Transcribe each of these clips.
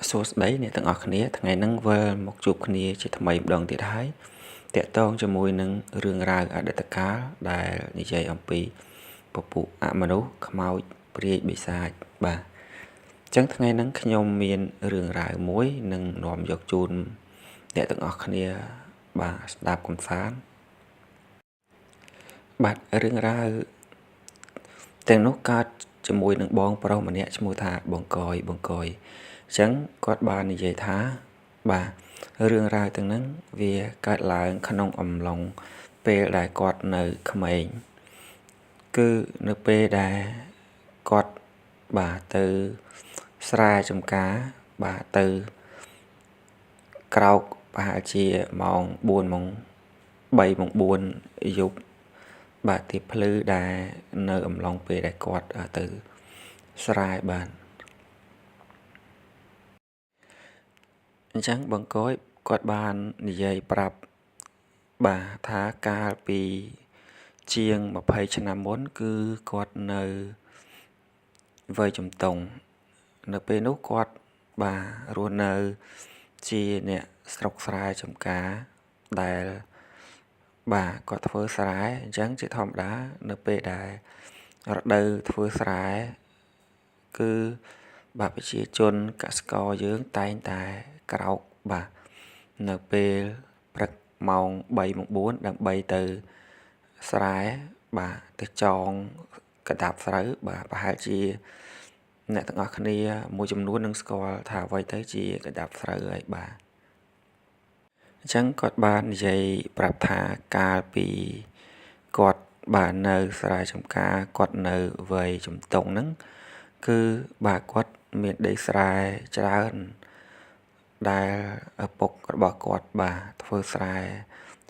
សួស្តីអ្នកទាំងអស់គ្នាថ្ងៃហ្នឹងវិលមកជួបគ្នាជាថ្មីម្ដងទៀតហើយតាក់ទងជាមួយនឹងរឿងរ៉ាវអតីតកាលដែលនិយាយអំពីពពួកអមនុស្សខ្មោចព្រាយបិសាចបាទអញ្ចឹងថ្ងៃហ្នឹងខ្ញុំមានរឿងរ៉ាវមួយនឹងនាំយកជូនអ្នកទាំងអស់គ្នាបាទស្ដាប់កំសាន្តបាទរឿងរ៉ាវទាំងនោះកើតជាមួយនឹងបងប្រុសម្នាក់ឈ្មោះថាបងកយបងកយអញ្ចឹងគាត់បាននិយាយថាបាទរឿងរ៉ាវទាំងហ្នឹងវាកើតឡើងក្នុងអំឡុងពេលដែលគាត់នៅក្មេងគឺនៅពេលដែលគាត់បាទទៅស្រែចម្ការបាទទៅក្រោកប្រហែលជាម៉ោង4ម៉ោង3ម៉ោង4យប់បាទទីភ្លឺដែលនៅអំឡុងពេលដែលគាត់ទៅស្រែបាទអញ្ចឹងបងកយគាត់បាននិយាយប្រាប់បាទថាកាលពីជាង20ឆ្នាំមុនគឺគាត់នៅវ័យជំទង់នៅពេលនោះគាត់បាទរស់នៅជាអ្នកស្រុកស្រែចម្ការដែលបាទគាត់ធ្វើស្រែអញ្ចឹងជាធម្មតានៅពេលដែលរដូវធ្វើស្រែគឺបាទប្រជាជនកសិករយើងតែងតែក្រោកបាទនៅពេលព្រឹកម៉ោង3ម៉ោង4ដើម្បីទៅស្រែបាទទៅចងកដាប់ស្រូវបាទប្រហែលជាអ្នកទាំងអស់គ្នាមួយចំនួននឹងស្គាល់ថាអ្វីទៅជាកដាប់ស្រូវហើយបាទអញ្ចឹងគាត់បាននិយាយប្រាប់ថាកាលពីគាត់បាទនៅស្រែចម្ការគាត់នៅវ័យជំទង់ហ្នឹងគឺបាទគាត់មានដីស្រែច្រើនដែលឪពុករបស់គាត់បាទធ្វើស្រែ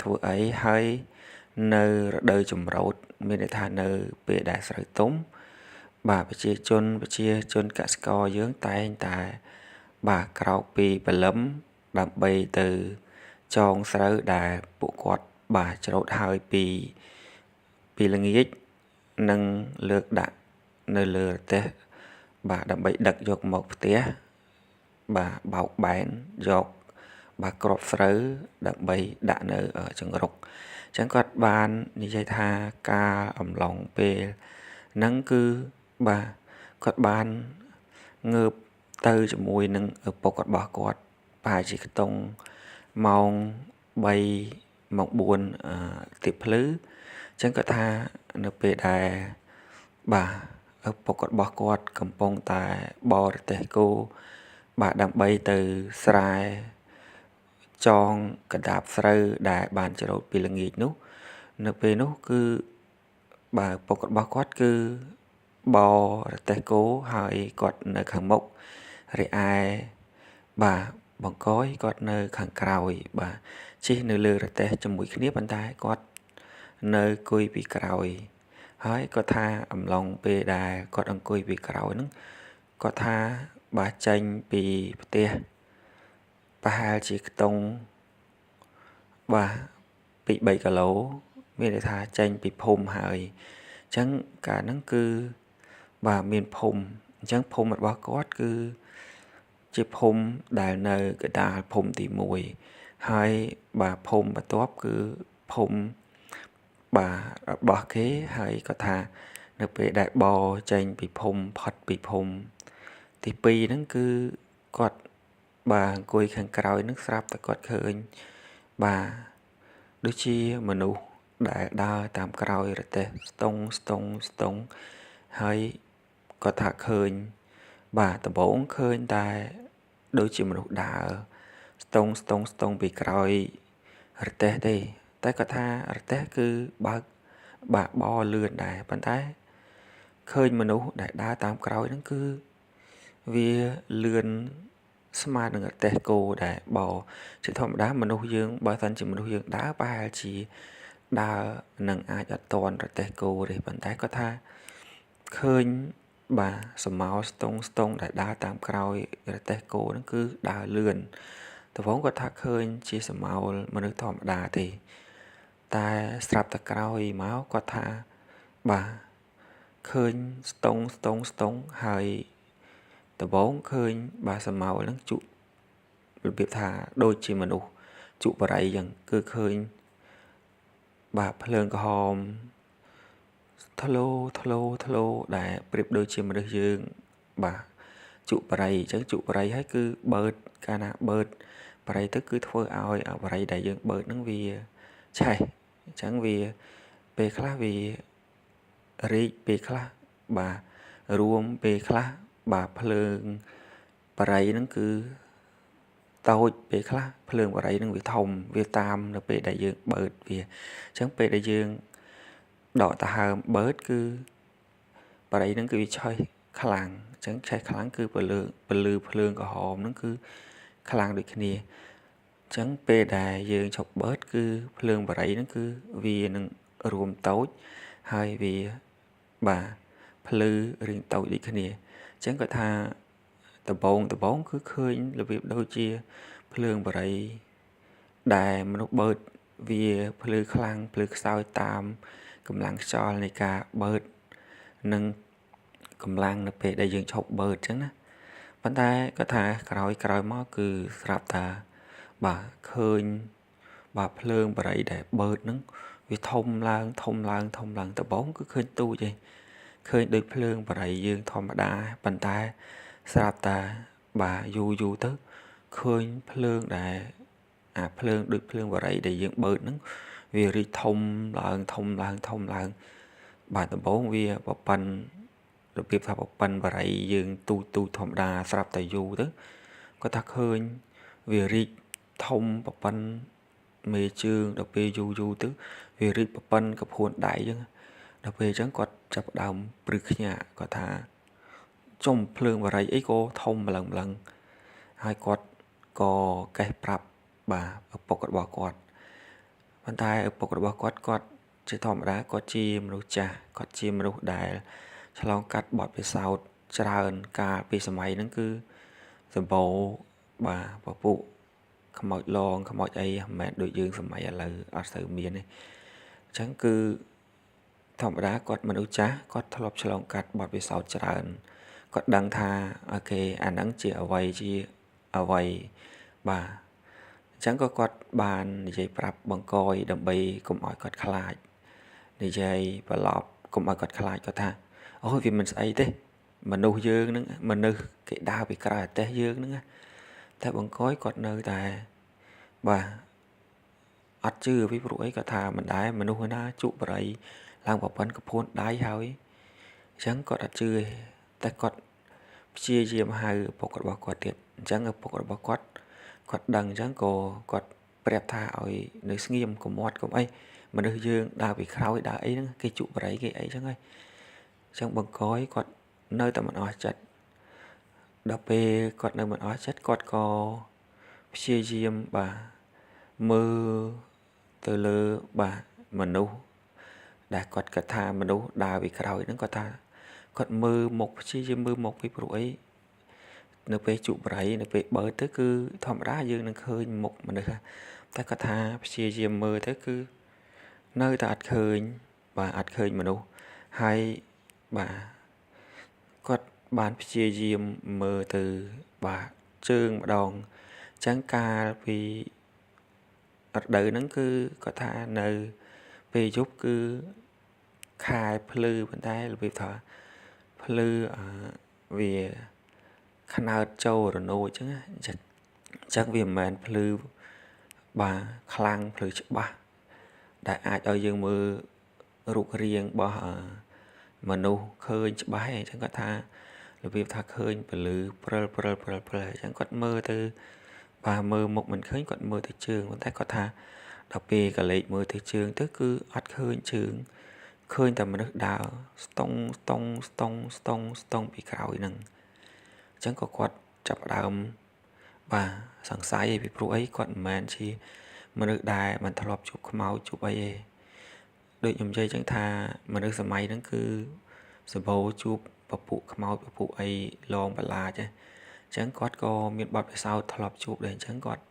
ធ្វើអីហើយនៅរដូវចម្រូតមានន័យថានៅពេលដែលស្រូវទុំបាទប្រជាជនកសិករយើងតែងតែបាទក្រោកពីព្រលឹមដើម្បីទៅចងស្រូវដែលពួកគាត់បាទច្រូតហើយពីល្ងាចនិងលើកដាក់នៅលើរទេះបាទដើម្បីដឹកយកមកផ្ទះបាទបោកបែនយកបាទគ្រាប់ស្រូវដើម្បីដាក់នៅចង្រុកអញ្ចឹងគាត់បាននិយាយថាការអំឡុងពេលហ្នឹងគឺបាទគាត់បានងើបទៅជាមួយនឹងឪពុករបស់គាត់ប្រហែលជាខ្ទង់ម៉ោង3ម៉ោង4ទៀបភ្លឺអញ្ចឹងគាត់ថានៅពេលដែលបាទឪពុករបស់គាត់កំពុងតែបរទេះគោបាទដើម្បីទៅស្រែចងកដាបស្រូវដែលបានច្រូតពីល្ងាចនោះនៅពេលនោះគឺបាទឪពុករបស់គាត់គឺបរទេះគោហើយគាត់នៅខាងមុខរីឯបាទបងកយគាត់នៅខាងក្រោយបាទជិះនៅលើរទេះជាមួយគ្នាប៉ុន្តែគាត់នៅអង្គុយពីក្រោយហើយគាត់ថាអំឡុងពេលដែលគាត់អង្គុយពីក្រោយហ្នឹងគាត់ថាបាទចេញពីផ្ទះប្រហែលជាខ្ទង់បាទ2 3គីឡូមានន័យថាចេញពីភូមិហើយអញ្ចឹងកាលហ្នឹងគឺបាទមានភូមិអញ្ចឹងភូមិរបស់គាត់គឺជាភូមិដែលនៅកណ្ដាលភូមិទី1ហើយបាទភូមិបន្ទាប់គឺភូមិបាទរបស់គេហើយគាត់ថានៅពេលដែលបចេញពីភូមិផុតពីភូមិទី2ហ្នឹងគឺគាត់បាទអង្គុយខាងក្រោយហ្នឹងស្រាប់តែគាត់ឃើញបាទដូចជាមនុស្សដែលដើរតាមក្រោយរទេះស្ទង់ស្ទង់ស្ទង់ហើយគាត់ថាឃើញបាទដំបូងឃើញតែដូចជាមនុស្សដើរស្ទង់ស្ទង់ស្ទង់ពីក្រោយរទេះទេតែគាត់ថារទេះគឺបើកបាទបលឿនដែរប៉ុន្តែឃើញមនុស្សដែលដើរតាមក្រោយហ្នឹងគឺវាលឿនស្មើនឹងរទេះគោដែរបជាធម្មតាមនុស្សយើងបើសិនជាមនុស្សយើងដើរប្រហែលជាដើរនឹងអាចអត់ទាន់រទេះគោទេប៉ុន្តែគាត់ថាឃើញបាទសមោស្ទង់ស្ទង់ដែលដើរតាមក្រោយរទេះគោហ្នឹងគឺដើរលឿនដំបូងគាត់ថាឃើញជាសមោលមនុស្សធម្មតាទេតែស្រាប់តែក្រោយមកគាត់ថាបាទឃើញស្ទង់ស្ទង់ស្ទង់ហើយ ដំបូងឃើញបាទស្រមោលហ្នឹងជក់របៀបថាដូចជាមនុស្សជក់បរិយអញ្ចឹងគឺឃើញបាទភ្លើងក្រហមធ្លោធ្លោធ្លោដែលប្រៀបដូចជាមនុស្សយើងបាទជក់បរិយអញ្ចឹងជក់បរិយហើយគឺបឺតកាលណាបឺតបរិយទៅគឺធ្វើឲ្យបរិយដែលយើងបឺតហ្នឹងវាឆេះអញ្ចឹងវាពេលខ្លះវារីកពេលខ្លះបាទរួមពេលខ្លះបាទភ្លើងបរិយហ្នឹងគឺតូចពេលខ្លះភ្លើងបរិយហ្នឹងវាធំវាតាមនៅពេលដែលយើងបឺតវាអញ្ចឹងពេលដែលយើងដកដង្ហើមបឺតគឺបរិយហ្នឹងគឺវាឆេះខ្លាំងអញ្ចឹងឆេះខ្លាំងគឺពលឺភ្លើងក្រហមហ្នឹងគឺខ្លាំងដូចគ្នាអញ្ចឹងពេលដែលយើងឈប់បឺតគឺភ្លើងបរិយហ្នឹងគឺវានឹងរួមតូចហើយវាបាទភ្លឺរៀងតូចដូចគ្នាអញ្ចឹងគាត់ថាដំបូងគឺឃើញរបៀបដូចជាភ្លើងបរិយដែលមនុស្សបឺតវាភ្លឺខ្លាំងភ្លឺខ្សោយតាមកម្លាំងខ្យល់នៃការបឺតនិងកម្លាំងនៅពេលដែលយើងឈប់បឺតអញ្ចឹងណាប៉ុន្តែគាត់ថាក្រោយមកគឺស្រាប់ថាបាទឃើញបាទភ្លើងបរិយដែលបឺតហ្នឹងវាធំឡើងធំឡើងធំឡើងដំបូងគឺឃើញទូចឯងឃើញដូចភ្លើងបរិយយើងធម្មតាប៉ុន្តែស្រាប់តែបាទយូរយូរទៅឃើញភ្លើងដែលអាភ្លើងដូចភ្លើងបរិយដែលយើងបឺតហ្នឹងវារីកធំឡើងធំឡើងធំឡើងបាទដំបូងវាប្រប៉ិនរបៀបថាប្រប៉ិនបរិយយើងទូចទូចធម្មតាស្រាប់តែយូរទៅគាត់ថាឃើញវារីកធំប្រប៉ិនមេជើងដល់ពេលយូរយូរទៅវារីកប្រប៉ិនកពួនដៃអញ្ចឹងដល់ពេលអញ្ចឹងគាត់ចាប់ដើមព្រឺខ្ញាក់គាត់ថាចំភ្លើងបរិយអីក៏ធំម្លឹងម្លឹងហើយគាត់ក៏កេះប្រាប់បាទឪពុករបស់គាត់ប៉ុន្តែឪពុករបស់គាត់គាត់ជាធម្មតាគាត់ជាមនុស្សចាស់គាត់ជាមនុស្សដែលឆ្លងកាត់បទពិសោធន៍ច្រើនកាលពីសម័យហ្នឹងគឺសម្បូរបាទពពុះខ្មោចលងខ្មោចអីមិនមែនដូចយើងសម័យឥឡូវអត់សូវមានទេអញ្ចឹងគឺធម្មតាគាត់មនុស្សចាស់គាត់ធ្លាប់ឆ្លងកាត់បទពិសោធន៍ច្រើនគាត់ដឹងថាអូខេអាហ្នឹងជាអ្វីជាអ្វីបាទអញ្ចឹងក៏គាត់បាននិយាយប្រាប់បង្កយដើម្បីកុំឲ្យគាត់ខ្លាចនិយាយប្រឡប់កុំឲ្យគាត់ខ្លាចគាត់ថាអូយវាមិនស្អីទេមនុស្សយើងហ្នឹងមនុស្សគេដើរពីក្រោយអាតេះយើងហ្នឹងតែបង្កយគាត់នៅតែបាទអត់ជឿពីព្រោះអីគាត់ថាមិនដែរមនុស្សណាជក់បរិយឡើងប្រពន្ធកពួនដៃហើយអញ្ចឹងគាត់អត់ជឿទេតែគាត់ព្យាយាមហៅឪពុករបស់គាត់ទៀតអញ្ចឹងឪពុករបស់គាត់គាត់ដឹងអញ្ចឹងក៏គាត់ប្រាប់ថាឲ្យនៅស្ងៀមកុំមាត់កុំអីមនុស្សយើងដើរពីក្រោយដើរអីហ្នឹងគេជក់បរិយគេអីចឹងហើយអញ្ចឹងបង្កយគាត់នៅតែមិនអស់ចិត្តដល់ពេលគាត់នៅមិនអស់ចិត្តគាត់ក៏ព្យាយាមបាទមើលទៅលើបាទមនុស្សដែលគាត់គិតថាមនុស្សដើរពីក្រោយហ្នឹងគាត់ថាគាត់មើលមុខព្យាយាមមើលមុខពីព្រោះអីនៅពេលជក់បរិយនៅពេលបើទៅគឺធម្មតាយើងនឹងឃើញមុខមនុស្សតែគាត់ថាព្យាយាមមើលទៅគឺនៅតែអត់ឃើញបាទអត់ឃើញមនុស្សហើយបាទគាត់បានព្យាយាមមើលទៅបាទជើងម្ដងអញ្ចឹងកាលពីរដូវហ្នឹងគឺគាត់ថានៅពេលយប់គឺខែភ្លឺប៉ុន្តែរបៀបថាភ្លឺវាខ្នើតចូលរនោចអញ្ចឹងណាអញ្ចឹងវាមិនមែនភ្លឺបាទខ្លាំងភ្លឺច្បាស់ដែលអាចឲ្យយើងមើលរូបរាងរបស់មនុស្សឃើញច្បាស់ឯងអញ្ចឹងគាត់ថារបៀបថាឃើញពលឺព្រិលព្រិលព្រិលព្រិលអញ្ចឹងគាត់មើលទៅបាទមើលមុខមិនឃើញគាត់មើលទៅជើងប៉ុន្តែគាត់ថាដល់ពេលកលេចមើលទៅជើងទៅគឺអត់ឃើញជើងឃើញតែមនុស្សដើរស្ទង់ស្ទង់ស្ទង់ស្ទង់ស្ទង់ពីក្រោយហ្នឹងអញ្ចឹងក៏គាត់ចាប់ដើមបាទសង្ស័យពីព្រោះអីគាត់មិនមែនជាមនុស្សដែលមិនធ្លាប់ជួបខ្មោចជួបអីទេដូចខ្ញុំនិយាយចឹងថាមនុស្សសម័យហ្នឹងគឺសម្បូរជួបពពួកខ្មោចពពួកអីលងបន្លាចអញ្ចឹងគាត់ក៏មានបទពិសោធន៍ធ្លាប់ជួបដែរអញ្ចឹងគាត់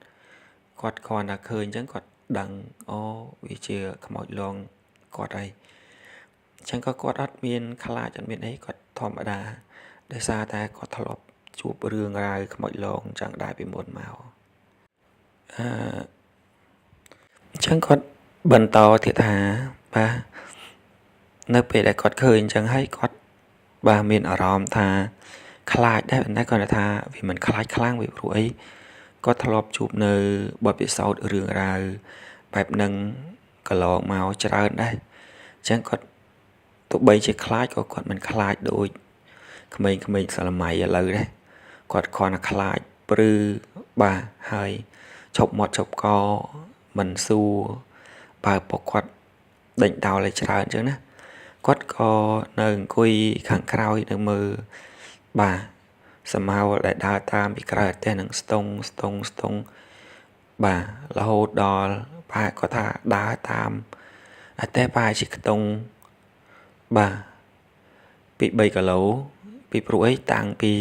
គ្រាន់តែឃើញអញ្ចឹងគាត់ដឹងអូវាជាខ្មោចលងគាត់ហើយអញ្ចឹងក៏គាត់អត់មានខ្លាចអត់មានអីគាត់ធម្មតាដោយសារតែគាត់ធ្លាប់ ជួបរឿងរ៉ាវខ្មោចលងចឹងដែរពីមុនមកអឺអញ្ចឹងគាត់បន្តទៀតថាបាទនៅពេលដែលគាត់ឃើញអញ្ចឹងហើយគាត់បាទមានអារម្មណ៍ថាខ្លាចដែរប៉ុន្តែគាត់ថាវាមិនខ្លាចខ្លាំងវាព្រោះអីគាត់ធ្លាប់ជួបនៅបទពិសោធន៍រឿងរ៉ាវបែបហ្នឹងកន្លងមកច្រើនដែរអញ្ចឹងគាត់ទោះបីជាខ្លាចក៏គាត់មិនខ្លាចដូចក្មេងៗសាឡមៃឥឡូវដែរគាត់គ្រាន់តែខ្លាចព្រឺបាទហើយឈប់មាត់ឈប់កមិនសួរបើពុកគាត់ដេញដោលឲ្យច្រើនអញ្ចឹងណាគាត់ក៏នៅអង្គុយខាងក្រោយនៅមើលបាទសមោលដែលដើរតាមពីក្រោយផ្ទះនឹងស្ទង់ស្ទង់ស្ទង់បាទរហូតដល់ប្រហែលគាត់ថាដើរតាមអតេប្រហែលជាខ្ទង់បាទពី3គីឡូពីព្រោះអីតាំងពី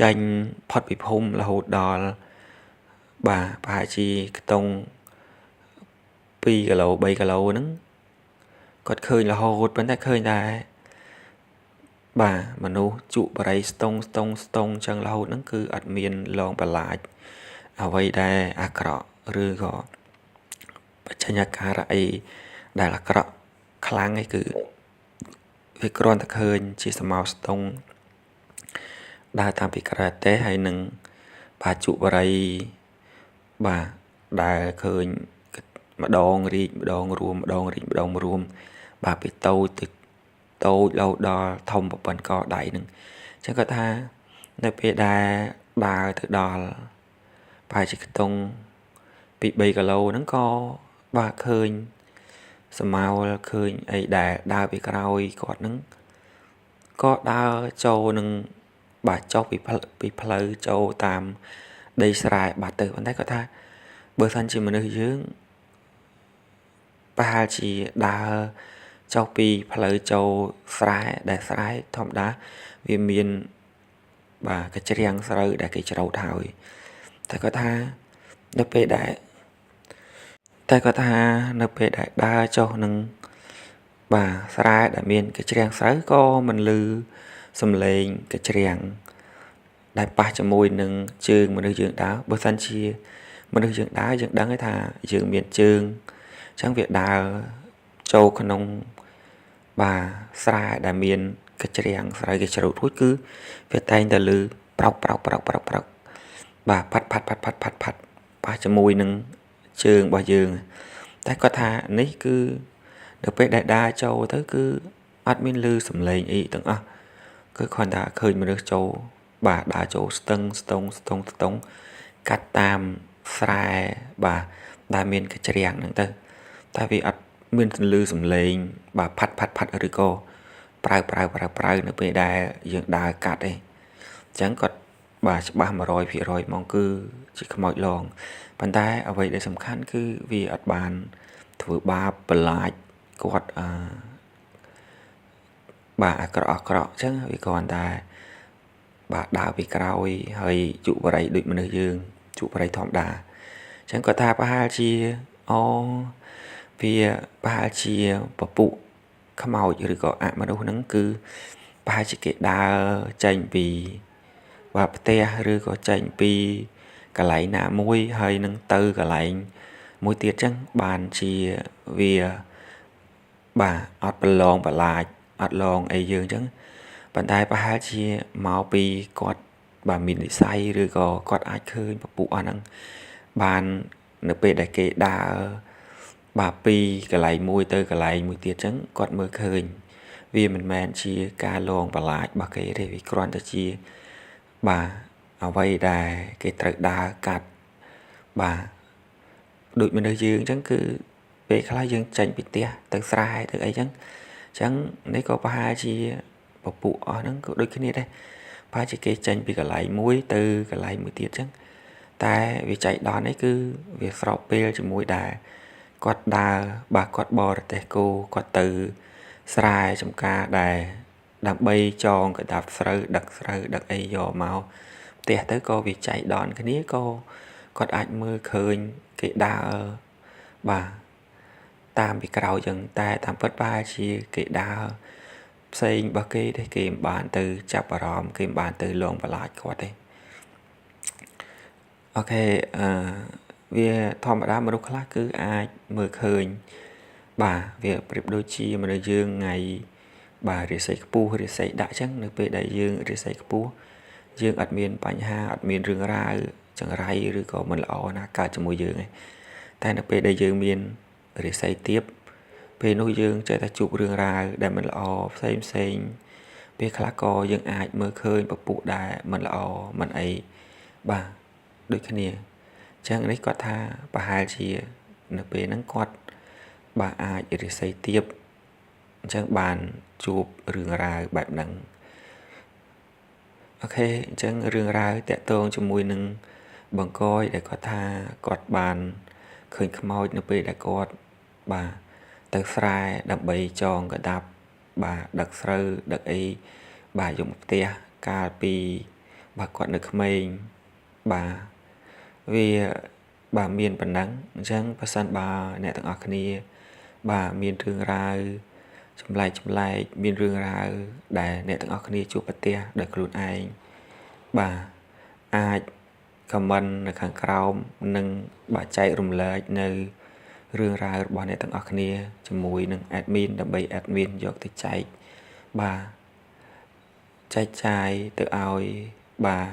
ចេញផុតពីភូមិរហូតដល់បាទប្រហែលជាខ្ទង់2គីឡូ3គីឡូហ្នឹងគាត់ឃើញរហូតប៉ុន្តែឃើញតែបាទមនុស្សជក់បរិយស្ទង់ស្ទង់ស្ទង់ចឹងរហូតហ្នឹងគឺអត់មានលងបន្លាចអ្វីដែលអាក្រក់ឬក៏បញ្ចេញអាការៈអីដែលអាក្រក់ខ្លាំងឯងគឺវាគ្រាន់តែឃើញជាសមោស្ទង់ដើរតាមពីក្រៅទេហើយនឹងបាទជក់បរិយបាទដែលឃើញម្ដងរីកម្ដងរួមម្ដងរីកម្ដងរួមបាទពីតូចទៅតូចរហូតដល់ធំប្រពន្ធកដៃហ្នឹងអញ្ចឹងគាត់ថានៅពេលដែលដើរទៅដល់ប្រហែលជាខ្ទង់ពី3គីឡូហ្នឹងក៏បាទឃើញសមោលឃើញអីដែលដើរពីក្រោយគាត់ហ្នឹងក៏ដើរចូលនឹងបាទចុះពីផ្លូវចូលតាមដីស្រែបាត់ទៅប៉ុន្តែគាត់ថាបើសិនជាមនុស្សយើងប្រហែលជាដើរចុះពីផ្លូវចូលស្រែដែលស្រែធម្មតាវាមានបាទកច្រៀងស្រូវដែលគេច្រូតហើយតែគាត់ថានៅពេលដែលតែគាត់ថានៅពេលដែលដើរចុះនឹងបាទស្រែដែលមានកច្រៀងស្រូវក៏មិនលឺសំឡេងកច្រៀងដែលប៉ះជាមួយនឹងជើងមនុស្សយើងដើរបើសិនជាមនុស្សយើងដើរយើងដឹងថាយើងមានជើងអញ្ចឹងវាដើរចូលក្នុងបាទស្រែដែលមានកច្រៀងស្រូវគេច្រូតរួចគឺវាតែងតែលឺប្រោកប្រោកប្រោកប្រោកប្រោកបាទផាត់ផាត់ផាត់ផាត់ផាត់ផាត់ប៉ះជាមួយនឹងជើងរបស់យើងតែគាត់ថានេះគឺនៅពេលដែលដើរចូលទៅគឺអត់មានលឺសំឡេងអីទាំងអស់គឺគ្រាន់តែឃើញមនុស្សចូលបាទដើរចូលស្ទឹងស្ទង់ស្ទង់ស្ទង់កាត់តាមស្រែបាទដែលមានកច្រៀងហ្នឹងទៅតែវាអត់មានលឺសំឡេងបាទផាត់ផាត់ផាត់ឬក៏ប្រៅប្រៅប្រៅប្រៅនៅពេលដែលយើងដើរកាត់ឯងអញ្ចឹងគាត់បាទច្បាស់100%ហ្មងគឺជាខ្មោចលងប៉ុន្តែអ្វីដែលសំខាន់គឺវាអត់បានធ្វើបាបបន្លាចគាត់អឺបាទអាក្រក់អាក្រក់អញ្ចឹងវាគ្រាន់តែបាទដើរពីក្រោយហើយជក់បរិយដូចមនុស្សយើងជក់បរិយធម្មតាអញ្ចឹងគាត់ថាប្រហែលជាអូវាប្រហែលជាពពុះខ្មោចឬក៏អមនុស្សហ្នឹងគឺប្រហែលជាគេដើរចេញពីបាទផ្ទះឬក៏ចេញពីកន្លែងណាមួយហើយនឹងទៅកន្លែងមួយទៀតចឹងបានជាវាបាទអត់ប្រឡងបន្លាចអត់ឡងអីយើងចឹងប៉ុន្តែប្រហែលជាមកពីគាត់បាទមាននិស័យឬក៏គាត់អាចឃើញពពុះអស់ហ្នឹងបាននៅពេលដែលគេដើរបាទពីកន្លែងមួយទៅកន្លែងមួយទៀតចឹងគាត់មើលឃើញវាមិនមែនជាការលងបន្លាចរបស់គេទេវាគ្រាន់តែជាបាទអ្វីដែលគេត្រូវដើរកាត់បាទដូចមនុស្សយើងអញ្ចឹងគឺពេលខ្លះយើងចេញពីផ្ទះទៅស្រែទៅអីចឹងអញ្ចឹងនេះក៏ប្រហែលជាពពុះអស់ហ្នឹងក៏ដូចគ្នាដែរប្រហែលជាគេចេញពីកន្លែងមួយទៅកន្លែងមួយទៀតចឹងតែវាចៃដន្យនេះគឺវាស្របពេលជាមួយដែរគាត់ដើរបាទគាត់បរទេសគោគាត់ទៅស្រែចំការដែរដើម្បីចងកដាប់ស្រូវដឹកស្រូវដឹកអីយកមកផ្ទះទៅក៏វាចៃដន្យគ្នាក៏គាត់អាចមើលឃើញគេដើរបាទតាមពីក្រោយចឹងតែតាមពិតប្រហែលជាគេដើរ ផ្សេងរបស់គេទេគេមិនបានទៅចាប់អារម្មណ៍គេមិនបានទៅលងបន្លាចគាត់ទេ OK អឺវាធម្មតាមនុស្សខ្លះគឺអាចមើលឃើញបាទវាប្រៀបដូចជាមនុស្សយើងថ្ងៃបាទរាសីខ្ពស់រាសីដាក់អញ្ចឹងនៅពេលដែលយើងរាសីខ្ពស់យើងអត់មានបញ្ហាអត់មានរឿងរ៉ាវចង្រៃឬក៏មិនល្អណាកើតជាមួយយើងទេតែនៅពេលដែលយើងមានរាសីទាបពេលនោះយើងចេះតែជួបរឿងរ៉ាវដែលមិនល្អផ្សេងផ្សេងពេលខ្លះក៏យើងអាចមើលឃើញពពួកដែលមិនល្អមិនអីបាទដូចគ្នាអញ្ចឹងនេះគាត់ថាប្រហែលជានៅពេលហ្នឹងគាត់បាទអាចរាសីទាបអញ្ចឹងបានជួបរឿងរ៉ាវបែបហ្នឹង OK អញ្ចឹងរឿងរ៉ាវតាក់ទងជាមួយនឹងបង្កយដែលគាត់ថាគាត់បានឃើញខ្មោចនៅពេលដែលគាត់បាទទៅស្រែដើម្បីចងកដាប់បាទដឹកស្រូវដឹកអីបាទយកមកផ្ទះកាលពីបាទគាត់នៅក្មេងបាទវាបាទមានប៉ុណ្ណឹងអញ្ចឹងបើសិនបើអ្នកទាំងអស់គ្នាបាទមានរឿងរ៉ាវចម្លែកចម្លែកមានរឿងរ៉ាវដែលអ្នកទាំងអស់គ្នាជួបប្រទះដោយខ្លួនឯងបាទអាច comment នៅខាងក្រោមនិងបាទចែករំលែកនៅរឿងរ៉ាវរបស់អ្នកទាំងអស់គ្នាជាមួយនឹង admin ដើម្បី admin យកទៅចែកបាទចែកចាយទៅឲ្យបាទ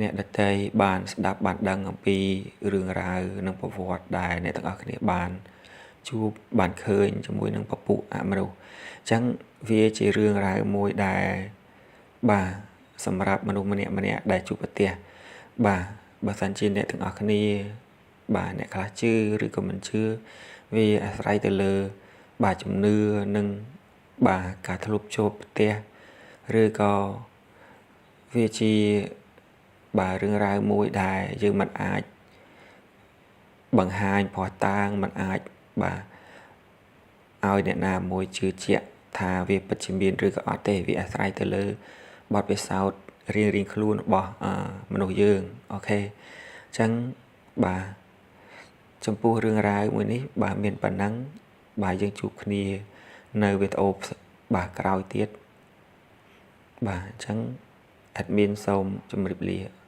អ្នកដទៃបានស្ដាប់បានដឹងអំពីរឿងរ៉ាវនិងប្រវត្តិដែលអ្នកទាំងអស់គ្នាបានជួបបានឃើញជាមួយនឹងពពួកអមនុស្សអញ្ចឹងវាជារឿងរ៉ាវមួយដែលបាទសម្រាប់មនុស្សម្នាក់ម្នាក់ដែលជួបប្រទះបាទបើសិនជាអ្នកទាំងអស់គ្នាបាទអ្នកខ្លះជឿឬក៏មិនជឿវាអាស្រ័យទៅលើបាទជំនឿនិងបាទការធ្លុបជួបប្រទះឬក៏វាជាបាទរឿងរ៉ាវមួយដែលយើងមិនអាចបង្ហាញភស្តុតាងមិនអាចបាទឲ្យអ្នកណាមួយជឿជាក់ថាវាពិតជាមានឬក៏អត់ទេវាអាស្រ័យទៅលើបទពិសោធន៍រៀងៗខ្លួនរបស់មនុស្សយើង OK អញ្ចឹងបាទចំពោះរឿងរ៉ាវមួយនេះបាទមានប៉ុណ្ណឹងបាទយើងជួបគ្នានៅវីដេអូបាទក្រោយទៀតបាទអញ្ចឹង admin សូមជម្រាបលា